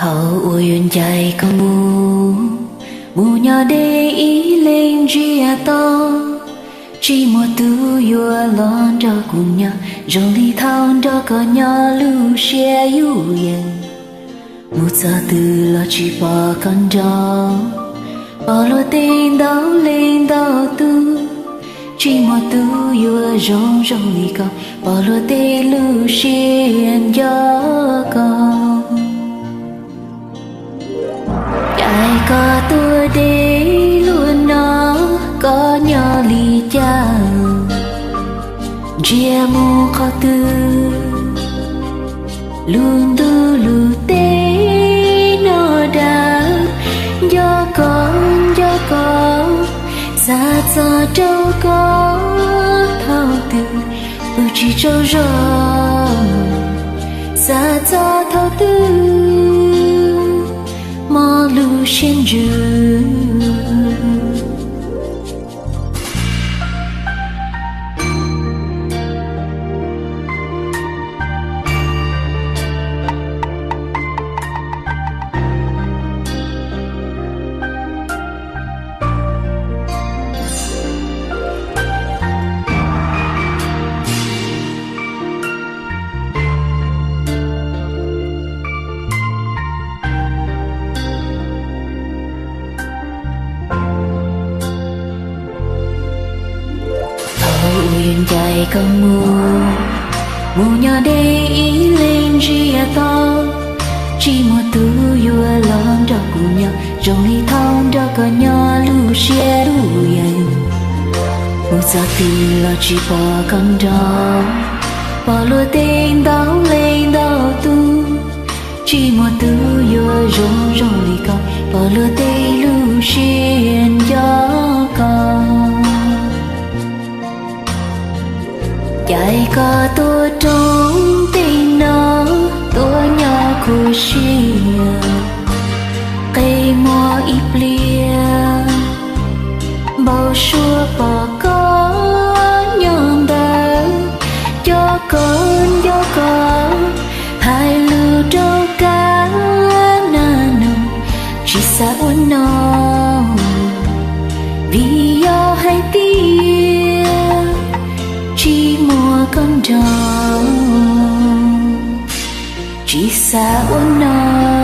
Thaum uas yuav ncaim koj mus, mus nyob deb ib leeg ntsiag to, tsis muaj tus yuav los nrog kuv nyob zoo li thaum nrog koj nyob lub siab yuj yees. Mus txog twg los tsis pom koj nrog, pom luag tej ntau leej ntau tus, tsis muaj tus yuav zoo zoo li koj, pom luag tej lub siab nco koj. Caij koj tuaj deb luag no, koj nyob li cas? Ntsiag mus qhov twg? Lub ntuj lub teb no dab, nco koj nco koj, xav txog rau koj thaum twg, pw tsis tsaug zog, xav txog thaum twg, mob lub siab ntsws. Thaum uas yuav ncaim koj mus, mus nyob deb ib leeg ntsiag to, tsis muaj tus yuav los nrog kuv nyob zoo li thaum nrog koj nyob lub siab yuj yees. Mus txog twg los tsis pom koj nrog, pom luag tej ntau leej ntau tus, tsis muaj tus yuav zoo zoo li koj, pom luag tej lub siab nco koj. Caij koj tuaj rau tej no, tuaj nyob khuv siab, qe muag ib pliag, npau suav pom koj nyob ntawd, nco koj nco koj, hais lus rau kab nag no, tsis xav ua no, vim yog hais tias tsis muaj koj nrog, tsis xav ua no.